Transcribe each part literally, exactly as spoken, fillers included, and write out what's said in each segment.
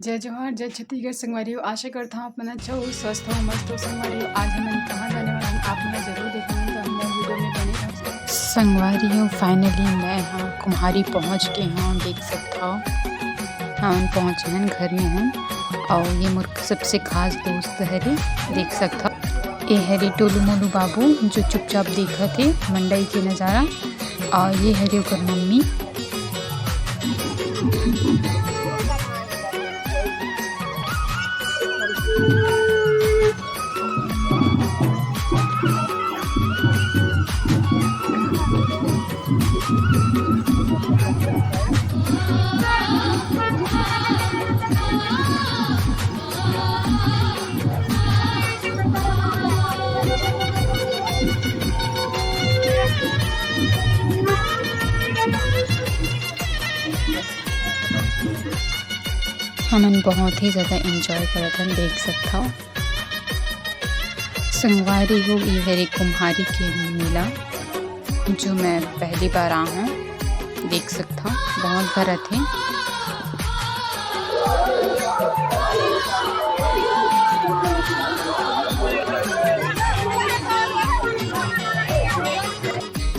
जय जोहार, जय छत्तीसगढ़ संगवारी हो। आशा करता हूँ आप मन अच्छा हो, स्वस्थ हो, मस्त हो संगवारी हो। आज हमन कहाँ जाने वाला हन, आप मन जरूर देखना है, तो हमर video में बने रहो। संगवारी हो, finally मैं हाँ कुम्हारी पहुँच के हाँ देख सकत हव, हमन पहुँचे हन घर में हन। और ये मोर सबसे खास दोस्त हरे, देख सकत हव। ये हरे टोलू मोलू बाबू जो चुपचाप देखत हे मंडई के नजारा। और ये हरे ओकर मम्मी। हमन बहुत ही ज्यादा enjoy करत हन, देख सकत हव। संगवारी हो, ये हरे कुम्हारी के मेला, जो मैं पहली बार आ हूँ, देख सकत हव, बहुत भरत हे।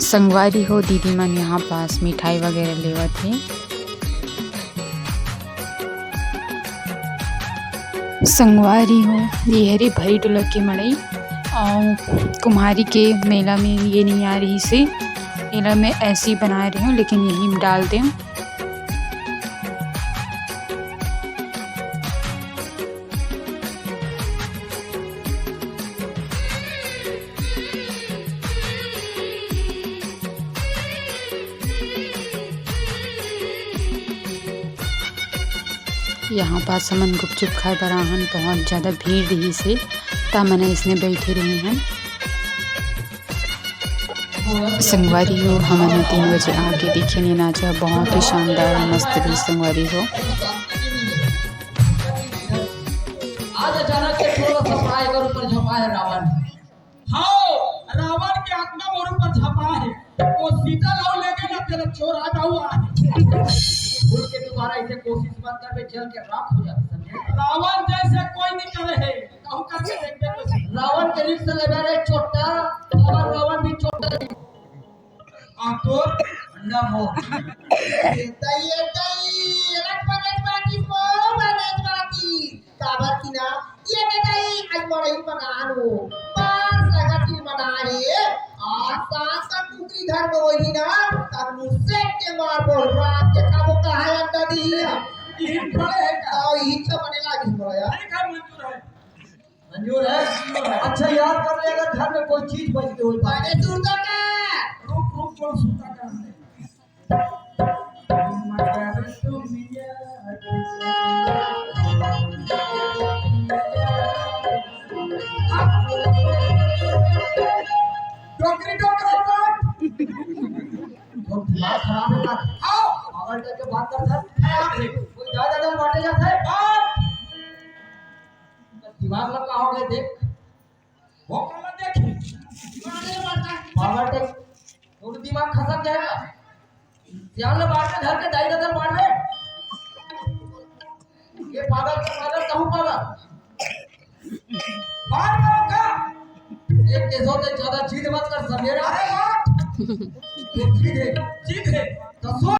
संगवारी हो, दीदी मन यहाँ पास मिठाई वगैरह लेवत हे। संगवारी हो, ये हरे भरी टोला के मड़ई और कुम्हारी के मेला में ये नइ आ रहिसे, एला मैं ऐसे ही बनाए रहे हूँ, लेकिन यही में डाल दें। यहाँ पास हमन गुपचुप खाए बर आहन, बहुत ज्यादा भीड़ रहिसे, त हमन अइसने बइठे रहे हन। संगवारी हो, हमन ह तीन बजे आके देखे ने नाचा, बहुत ही शानदार और मस्त रहिस संगवारी हो। आज अचानक से थोड़ा सा प्राय कर ऊपर झपा है रावण। हाँ, रावण के आत्मा मोर ऊपर झपा है। वो सीता लाओ लेके ना तेरा चोर आ जाऊ आ। भूल के दोबारा इसे कोशिश मत कर, बे जल के राख हो जाते समझे। रावण जैसे कोई नहीं करे है, कहूँ करके देखते तो सही। रावण के रिक्स ले रहे छोटा, रावण, रावण भी छोटा है। आ तोर अंडा मोर। ये दई, ये दई, रख बनेच बाटी, मोर बनेच बाटी। काबर कि ना, ये दे दई, आज मड़ई मकान हो। बांस लगा के बना है। आज सांस का कुकरी घर में वही ना, तब मुझसे के मार बोल, रात के खाबो कहाँ अंडा दी है? ये बड़े है का? और इच्छा बने लागी मोर यार। अरे का मंजूर है? मंजूर है? अच्छा, याद कर ले, अगर घर में कोई चीज बच गई हो। अरे, सुरता का। रुक, रुक, रुक, सुरता का। डोकरी, डोकरी, डोकरी। तो दिमाग खराब है का? आओ। पागल टाइप के बात करता है। खराब है। कोई दादा दादा बांटे जाता है। बांट। दिमाग लगा हो गया देख। वो कलर देखी। बाबा टेक, तोर दिमाग खसक जाएगा। सियान ला बांट दे, घर के दाई ददा बांट दे। ये पागल का पागल, कहूँ पागल। बांट करो का? एक के सौ से ज्यादा जिद मत कर, समेरा है बांट। ये जिद है, जिद है। तो सुन।